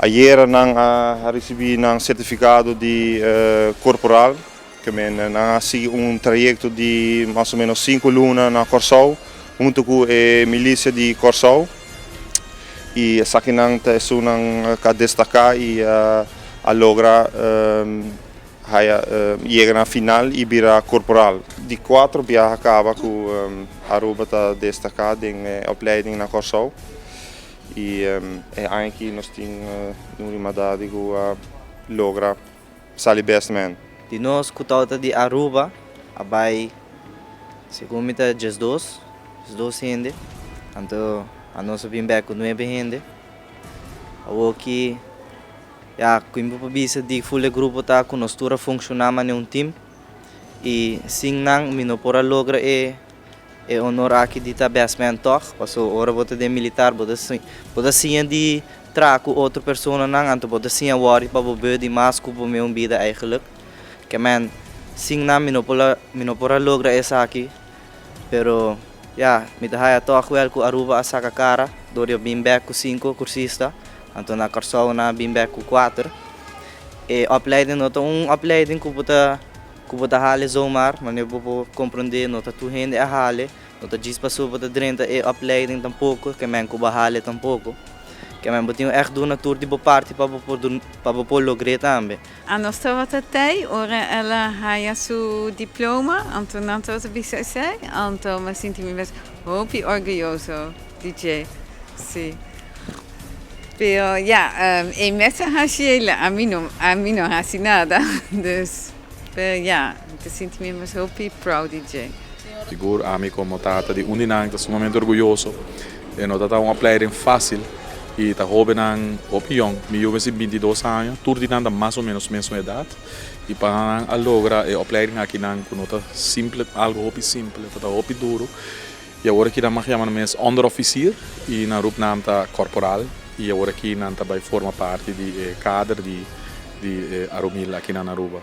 Ayera nan a ricibi nan certificado di corporal, ke men nan a sigui un trayecto di mas o menos 5 luna na Corsou hunto cu e milicia di Corsou y esakinan ta esunnan cu a destaca y a logra haya yega na final y bira corporal. Di cuatro biaha caba cu Aruba ta destaca den e opleiding na Corsou y e aña aki nos tin Nuri Madadi cu a logra sali best man. Di nos cu tawata di Aruba a bay segun mi ta 12, 12 hende, anto anos a bin bek cu nuebe hende. Awoki ya cu mi por bisa di ful e grupo ta cu nos tur a funciona manera un team y sin nan mi no por a logra e honor aki di ta best man toch, paso ora bo ta den militar bo ta bo ta siña di traha cu otro personanan, anto bo ta siña worry pa bo buddy mas cu bo mesun bida eigenlijk. Ke men sin nan mi no por a logra esaki, pero ya, mi ta haya toch wel cu Aruba a saca cara door di bin bek cu cinco cursista, anto na Corsou nan a bin bek cu cuater. E opleiding no ta un opleiding cu bo ta hale zomaar, manera bo por comprende, no ta tur hende a hale, no ta djis paso bo ta drenta e opleiding tampoco, ke men cu bo hale tampoco. Ke men bo tin echt duna tur di bo parti pa bo por logr'e tambe. Anos tabata tey ora el a haya su diploma, anto nan tabata bisa esey, anto mi a sinti mi mes hopi orguyoso di dje, si. Pero ja, e mes a haci, ami no haci nada, dus, pero ja, mi ta sinti mi mes hopi proud di dje. Sigur, ami como tata di un di nan ta sumamente orguyoso. E no ta un opleiding facil y ta hobennan hopi jong. Mi yiu tin 22 aña, tur di nan ta mas o menos mesun edad. Y pa nan a logra e opleiding aki nan cu no ta simple, algo hopi simple, ta hopi duro. Y awor aki nan mag yama mes onderofficier y nan roepnaam ta corporal. Y awor aki nan ta bay forma parti di kader di Arumil aki na Aruba.